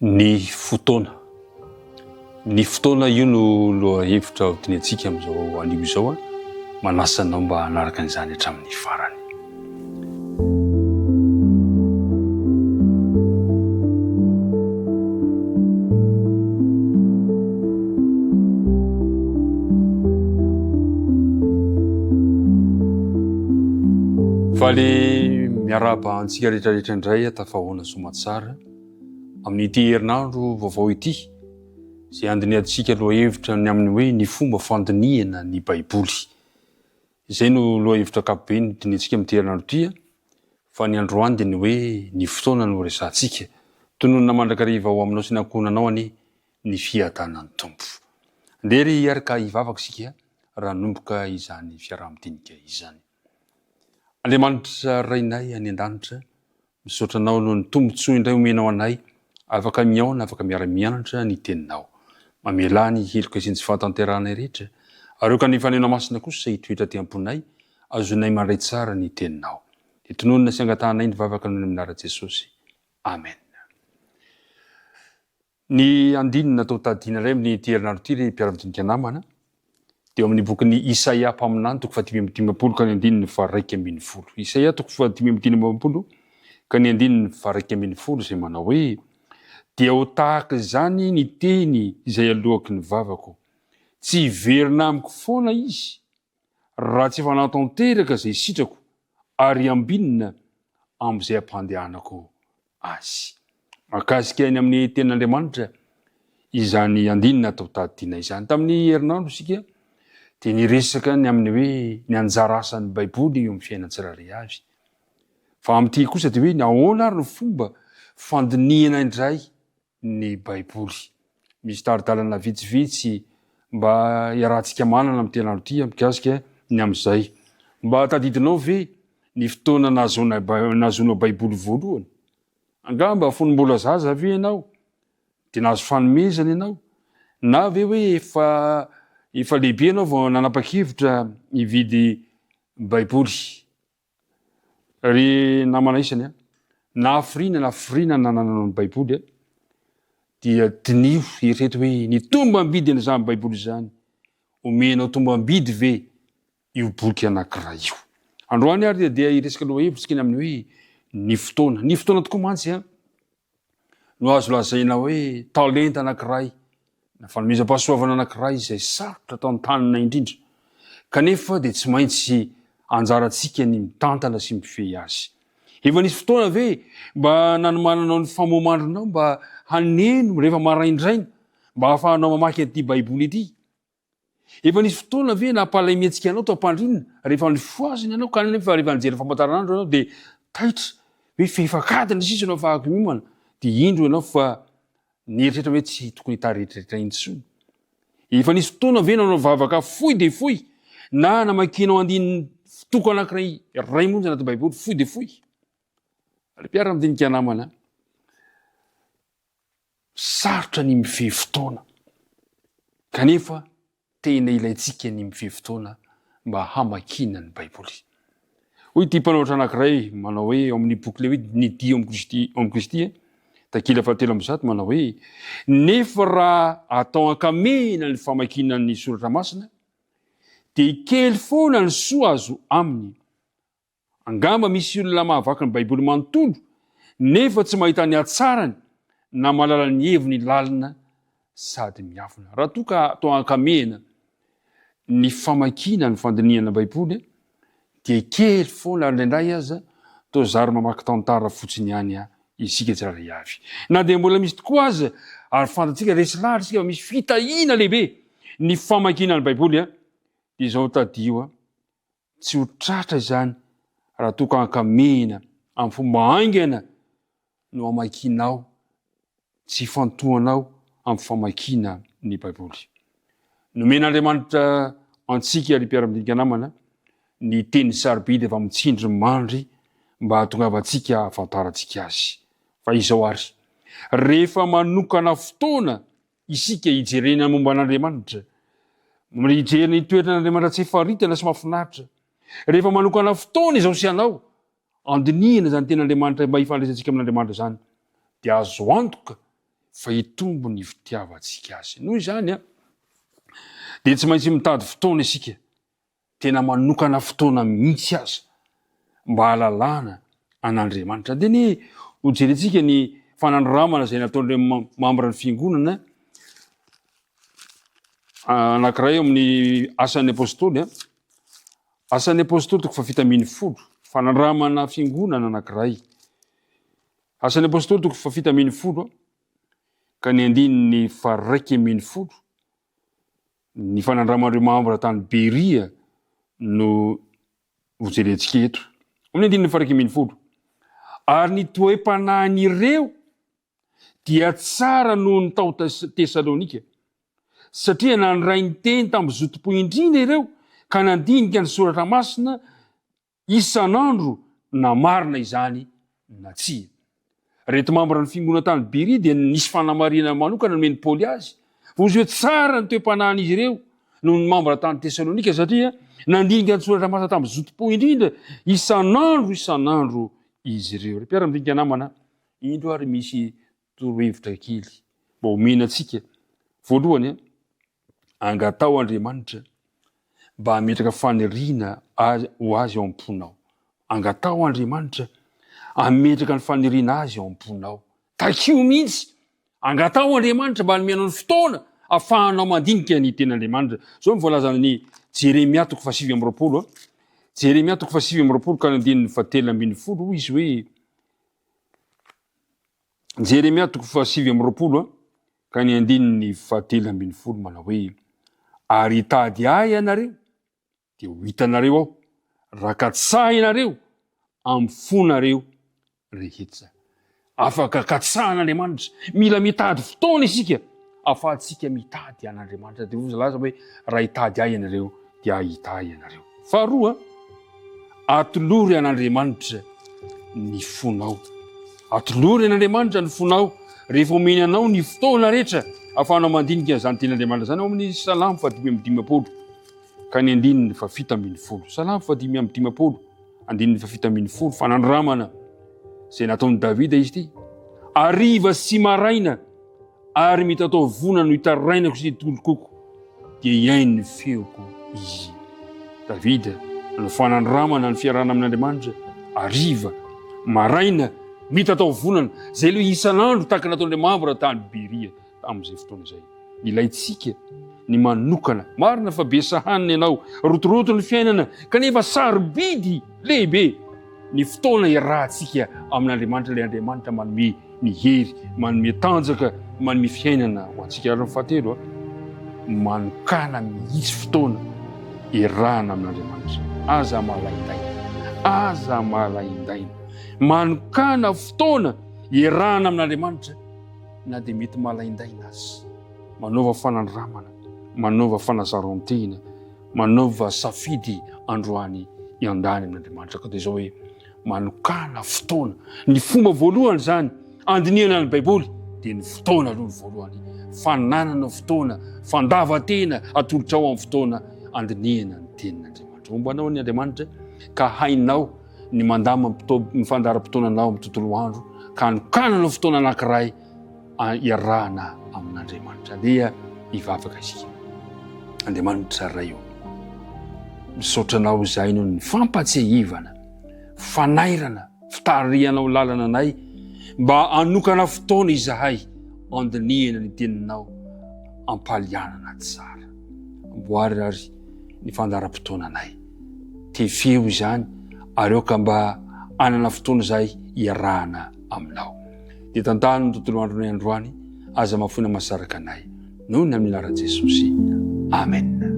Ny fotoana. Ny fotoana io no lohahevitra hodinihantsika amin'izao anio izao. Manasa anao mba hanaraka an'izany hatramin'ny farany. Faly miarahaba antsika rehetrarehetra indray tafahoana soamatsara amin'ity herinandro vaovao ity izay handinihantsika lohahevitra ny amin'ny hoe ny fomba fandinihana ny Baiboly. Izay no lohahevitra ankapobeny dinihintsika amin'ity herinandro ity fa ny androany dia ny hoe ny fotoana no resahantsika. Tononina mandrakariva ho aminao sy ny ankohonanao anie ny fiadanan'ny Tompo. Andeha ry hiaraka hivavaka isika raha hanomboka izany fiaraha-midinika izany. Andriamanitra Rainay any an-danitra, Misaotra Anao noho ny tombontsoa indray omenao anay, afaka mihaona, afaka miara-mianatra ny Teninao. Mamelà ny heloka sy ny tsy fahatanterahanay rehetra, ary aoka ny Fanena Masina kosa hitoetra aty am-ponay, azonay mandray tsara ny Teninao. Dia tononina sy angatahanay ny vavaka noho ny amin'ny anaran'i Jesosy. Amen. Ny andininy natao tadiana indray amin'ity herinandro ity ry mpiara-midinika namana dia ao amin'ny bokin'i Isaia mpaminany toko fahadimy amby 50 ka ny andininy faha-11. Isaia toko fahadimy amby 50 ka ny andininy faha-11 izay manao hoe, Dia ho tahaka izany ny teny izay aloaky ny vavako, tsy hiverina amiko foana izy, raha tsy efa nahatanteraka izay sitrako ary ambinina amin'izay ampandehanako azy. Mahakasika ny amin'ny Tenin'Andriamanitra izany andininy natao tadidiana izany. Tamin'ny herinandro isika dia niresaka ny amin'ny hoe ny anjara asan'ny Baiboly eo amin'ny fiainana tsirairay avy. Fa amin'ity kosa dia hoe ny ahoana ary ny fomba fandinihana indray ny Baiboly. Misy tari-dalana vitsivitsy mba iarahantsika manana amin'ity herinandro ity mikasika ny amin'izay. Mba tadidinao ve ny fotoana nahazoana nahazoanao Baiboly voalohany? Angamba fony mbola zaza ve ianao dia nahazo fanomezana ianao? Na ve hoe efa efa lehibe ianao vao nanapa-kevitra hividy Baiboly? Ry namana isany a, na hafiriana na hafiriana nanananao ny Baiboly a, dia diniho, eritrereto hoe ny tombam-bidin'izany Baiboly izany, omenao tombam-bidy ve io boky anankiray io? Androany ary dia hiresaka lohahevitra isika ny amin'ny hoe ny fotoana. Ny fotoana tokoa mantsy a, no azo lazaina hoe talenta anankiray na fanomezam-pahasoavana anankiray izay sarotra tantanina indrindra, kanefa dia tsy maintsy anjarantsika ny mitantana sy mifehy azy. Efa nisy fotoana ve mba nanomananao ny famohamandrinao mba haneno rehefa maraindraina mba hahafahanao mamaky an'ity Baiboly ity? Efa nisy fotoana ve nampalahimihetsika anao tao am-pandriana rehefa nifohazina ianao kanefa rehefa nijery famantaranandro ianao dia taitra hoe fehefak'adiny sisa no ahafahako miomana dia indro ianao fa nieritreritra hoe tsy tokony hitaretrretra intsony. Efa nisy fotoana ve nanao vavaka fohy dia fohy na namakianao andininy toko anankiray iray monja anaty Baiboly fohy dia fohy? Ry mpiara-midinika namana, Sarotra ny mifehy fotoana, kanefa tena ilaintsika ny mifehy fotoana mba hamakiana ny Baiboly. Hoy ity mpanoratra anankiray manao hoe ao amin'ny boky ilay hoe Ny Dia ao amin'i Kristy, ao amin'i Kristy, takila fahatelo amby manao hoe, Nefa raha atao ankamehana ny famakiana ny Soratra Masina, dia kely foana ny soa azo aminy. Angamba misy olona mahavaky ny Baiboly manontolo nefa tsy mahita ny hatsarany na mahalala ny heviny lalina sady miafina. Raha toa ka atao ankamehana ny famakiana ny fandinihana Baiboly dia kely foana ary indraindray aza toa zary mamaky tantara fotsiny ihany isika tsirairay avy. Na dia mbola misy tokoa aza ary fantatsika resy lahatra isika fa misy fitahiana lehibe ny famakiana ny Baiboly dia izao tadidio Tsy ho tratra izany raha toa ka ankamehina amin'ny fomba haingana no amakianao sy ifantohanao amin'ny famakiana ny Baiboly. Nomen'Andriamanitra antsika, ry mpiara-midinika namana, ny teny sarobidy avy amin'ny tsindrimandry mba hahatongavantsika hahafantarantsika azy. Fa izao àry, rehefa manokana fotoana isika hijerena ny momba an'Andriamanitra, hijery ny toetran'Andriamanitra tsy faritana sy mahafinaritra. Rehefa manokana fotoana izao sy ianao, andinihina izany tenin'Andriamanitra mba hifandraisantsika amin'Andriamanitra izany, dia azo antoka fa hitombo ny fitiavantsika azy. Noho izany dia tsy maintsy mitady fotoana isika, tena manokana fotoana mihitsy aza mba hahalalana an'Andriamanitra. Dia ny hojerentsika ny fanandramana izay nataon'ireo mambran'ny fiangonana anankiray eo amin'ny asan'ny apostoly. Asan'ny apostoly toko faha-17, fanandramana fiangonana anankiray. Asan'ny Apostoly toko faha-17 ka ny andininy faha-11, ny fanandraman'ireo mambra tany Beria no hojerentsika eto. Amin'ny andininy faha-11, ary ny toe-panahin'ireo dia tsara noho ny tao Tesalonika, satria nandray ny teny tamin'ny zotom-po indrindra ireo ka nandinika ny Soratra Masina isan'andro na marina izany na tsia. Ireto mambran'ny fiangonana tany Beria dia nisy fanamarihana manokana nomen'i Paoly azy, fa hozy hoe tsara ny toe-panahin'izy ireo noho ny mambra tany Tesalonika satria nandinika ny Soratra Masina tamin'ny zotom-po indrindra isan'andro isan'andro izy ireo. Ry mpiara-midinika namana, indro ary misy torohevitra kely mba omena antsika. Voalohany, Angataho Andriamanitra mba hametraka faniriana ho Azy ao am-ponao. Angataho Andriamanitra hametraka ny faniriana Azy ao am-ponao. Takio mihitsy. Angataho Andriamanitra mba hanome anao ny fotoana ahafahanao mandinika ny Tenin'Andriamanitra. Izao no voalazan'i Jeremia toko fahasivy amby 20. Jeremia toko fahasivy amby 20 ka ny andininy fahatelo ambin'ny folo, hoy izy hoe, Jeremia toko fahasivy amby 20 ka ny andininy fahatelo ambin'ny folo manao hoe, Ary hitady ahy ianareo, dia ho hitanareo aho, raha katsahinareo amin'ny fonareo rehetra. Afaka katsahan'Andriamanitra. Mila mitady fotoana isika ahafahantsika mitady an'Andriamanitra. Dia voalaza hoe, raha hitady ahy ianareo, dia hahita ahy ianareo. Faharoa, atolory an'Andriamanitra ny fonao. Atolory an'Andriamanitra ny fonao rehefa omeny anao ny fotoana rehetra ahafahanao mandinika an'izany tenin'Andriamanitra izany ao amin'ny Salamo faha-55 ka ny andininy faha-17. Salamo faha-55 andininy faha-17, fanandramana izay nataon'i Davida izy ity. Hariva sy maraina Ary mitatao vola no itarainako sy itolokoko, dia hihaino ny feoko izy. Davida nanao fanandramana ny fiarahana amin'Andriamanitra, hariva, maraina, mitatao volana, izay aloha isan'andro tahaka nataon'ilay mambra tany Beria tamin'izay fotoana izay. Ilaintsika ny manokana. Marina fa be sahanina ianao, rotoroto ny fiainana, kanefa sarobidy lehibe ny fotoana iarahantsika amin'Andriamanitra, ilay Andriamanitra manome ny hery, manome tanjaka, manome fiainana ho antsika. Ary ny fahatelo, manokàna mihitsy fotoana iarahana amin'Andriamanitra. Aza malaindaina, aza malaindaina. Manokàna fotoana iarahana amin'Andriamanitra na dia mety malaindaina aza. Manaova fanandramana, manaova fanazaran-tena, manaova safidy androany hiandany amin'Andriamanitra. Ka dia izao hoe, Manokàna fotoana. Ny fomba voalohany izany andinihana ny Baiboly dia ny fotoana aloha ny voalohany. Fananana fotoana, fandavan-tena atolotrao amin'ny fotoana andinihana ny tenin'Andriamanitra. Momba anao ny Andriamanitra ka hainao ny mandamina ny fandaharam-potoananao amin'ny tontolo andro ka anokananao fotoana anankiray iarahana amin'Andriamanitra. Andeha hivavaka isika. Andriamanitra Ray ô, misaotra Anao izahay noho ny fampatsiahivana, fanairana, fitarihanao lalana anay mba hanokana fotoana izahay andinihana ny teninao ampalianana tsara. Amboary ary ny fandaharam-potoananay. Tefeo izany ary aoka mba hanana fotoana izahay iarahana aminao. Dia tantano ny tontolo andronay androany, aza mahafoina masaraka anay. Noho ny amin'ny anaran'i Jesosy. Amen.